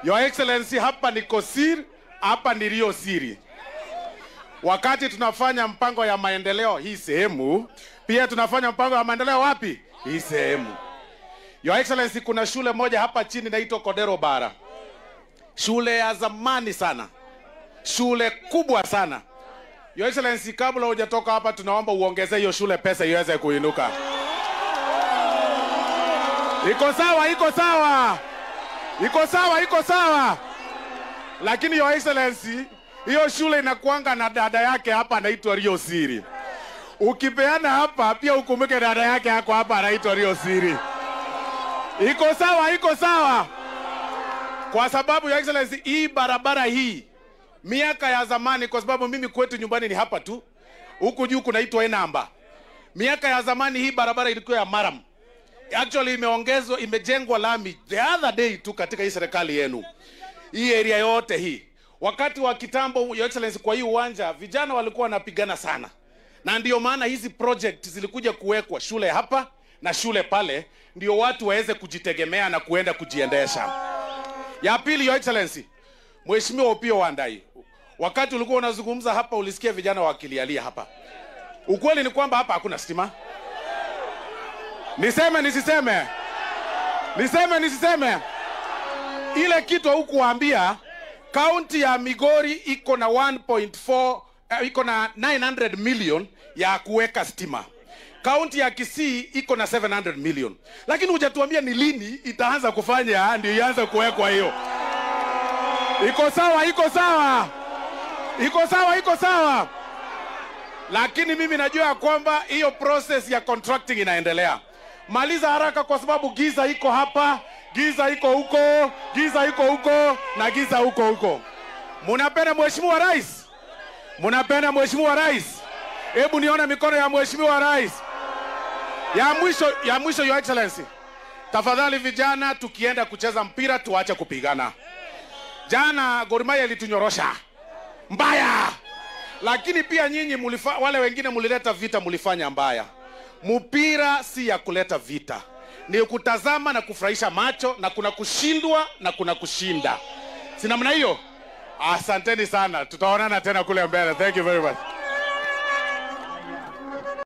Your Excellency, hapa ni Kosir, hapa ni Rio Siri. Wakati tunafanya mpango ya maendeleo hii sehemu, pia tunafanya mpango ya maendeleo wapi? Hii sehemu. Your Excellency, kuna shule moja hapa chini inaitwa Kodero Bara. Shule ya zamani sana. Shule kubwa sana. Your Excellency, kabla hujatoka hapa tunaomba uongeze hiyo shule pesa iweze kuinuka. Iko sawa, iko sawa. Iko sawa, iko sawa. Lakini Your Excellency, hiyo shule inakuanga na dada yake hapa anaitwa Rio Siri. Ukipeana hapa pia ukumbuke dada yake hako hapa anaitwa Rio Siri. Iko sawa, iko sawa. Kwa sababu Your Excellency, hii barabara hii miaka ya zamani, kwa sababu mimi kwetu nyumbani ni hapa tu, huku juu kunaitwa Enamba. Miaka ya zamani hii barabara ilikuwa ya maram. Actually imeongezwa, imejengwa lami the other day tu katika hii serikali yenu. Hii area yote hii. Wakati wa kitambo, Your Excellency, kwa hii uwanja vijana walikuwa wanapigana sana. Na ndio maana hizi project zilikuja kuwekwa, shule hapa na shule pale, ndio watu waweze kujitegemea na kuenda kujiendesha. Ya pili, Your Excellency, Mheshimiwa Opiyo Wandayi, wakati ulikuwa unazungumza hapa ulisikia vijana wakilialia hapa. Ukweli ni kwamba hapa hakuna stima. Niseme nisiseme? Niseme nisiseme? Ile kitu hukuambia, kaunti ya Migori iko na 1.4, iko na 900 million ya kuweka stima. Kaunti ya Kisii iko na 700 million. Lakini hujatuambia ni lini itaanza kufanya ndio ianze kuwekwa hiyo. Iko sawa, iko sawa. Iko sawa, iko sawa. Lakini mimi najua kwamba hiyo process ya contracting inaendelea. Maliza haraka kwa sababu giza iko hapa, giza iko huko, giza iko huko na giza huko huko. Munapenda Mheshimiwa Rais? Munapenda Mheshimiwa Rais? Hebu nione mikono ya Mheshimiwa Rais. Ya mwisho Your Excellency. Tafadhali vijana, tukienda kucheza mpira tuache kupigana. Jana Gor Mahia ilitunyorosha mbaya. Lakini pia nyinyi wale wengine mulileta vita, mulifanya mbaya. Mpira si ya kuleta vita. Ni kutazama na kufurahisha macho, na kuna kushindwa na kuna kushinda. Si namna hiyo? Asanteni sana. Tutaonana tena kule mbele. Thank you very much.